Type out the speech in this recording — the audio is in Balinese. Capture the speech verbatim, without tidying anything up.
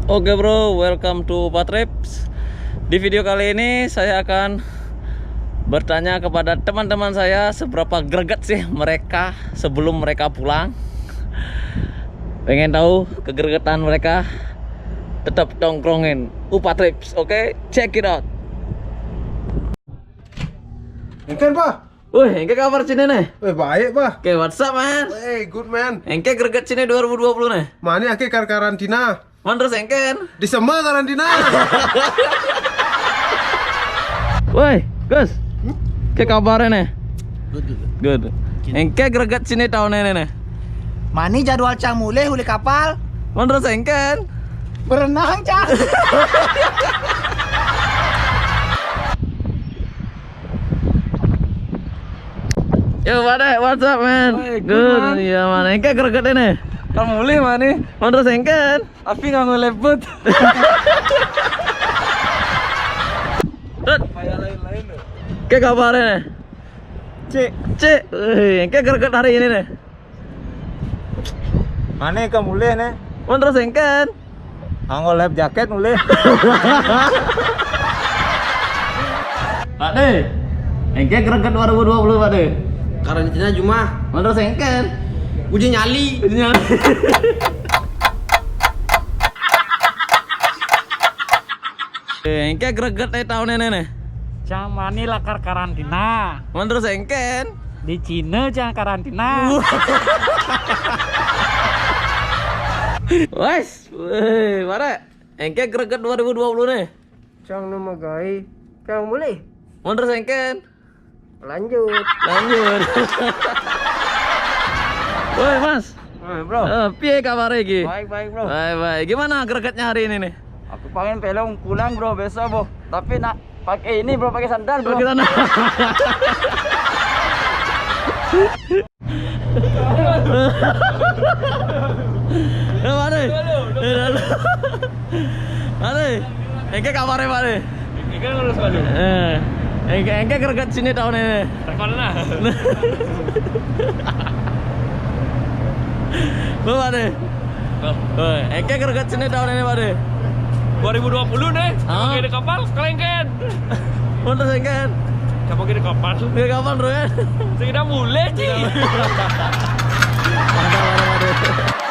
Oke bro, welcome to Upa Trips. Di video kali ini saya akan bertanya kepada teman-teman saya seberapa greget sih mereka sebelum mereka pulang. Pengen tahu kegregetan mereka? Tetap tongkrongin Upa Trips, oke? Check it out. Engken, Bah. Woi, engke kabar cine ne? Eh, baik, Bah. Oke, what's up, man? Eh, good, man. Engke greget cine dua ribu dua puluh ne? Mane ake kar karantina? Mon terus engken? Di sema karantina. Woi, Gus. Ke kabarnya ne? Good, good, good. Good. Engke greget cine tahun ini ne? Mane jadwal cang mulih uli kapal? Mon terus engken? Berenang, cang. Yo, Pak Dek, what's up, man? Woi, good, Good, man. Iya, man. Engke greget ini. Kamu mulih mane? Mon terus engken? Api nganggo lebut. Dut. Ke kabarnya ne? Cek. Cek. Woi, engke greget hari ini ne? Mane ke mulih ne? Mon terus engken? Nganggo life jacket mulih. Pak De, engke greget dua ribu dua puluh, Pak De. Karantina jumah. Mon terus engken? Uji nyali. Uji nyali. Eh, engke greget ne tahun ini ne? Cang mane lakar karantina. Mon terus engken? Di Cina cang karantina. Wes, woi, mare. Engke greget dua ribu dua puluh ne? Cang nu megai. Cang mulih. Mon terus engken? Lanjut. Lanjut. Woi, Mas. Woi, bro. Eh, piye kabarnya iki? Baik, baik, bro. Baik, baik. Gimana gregetnya hari ini nih? Aku pengen pelong pulang, bro, besok, bro. Tapi nak pakai ini, bro, pakai sandal, bro. Kita na- Eh, Pak De. Eh, lalu. Pak De. Engke kabarnya, Pak De? Ini kan lulus, Pak. Eh, engke, engke greget cine tahun ini. Tekan lah. Lo, Pak De? Woi, engke greget cine tahun ini, Pak De? Dua ribu dua puluh nih. Ah. Pakai di kapal, kelengken. Mun terus engken? Coba pakai di kapal. Ke kapal, bro, ya? Sing udah mulih, Ci. Mantap, mantap, Pak De.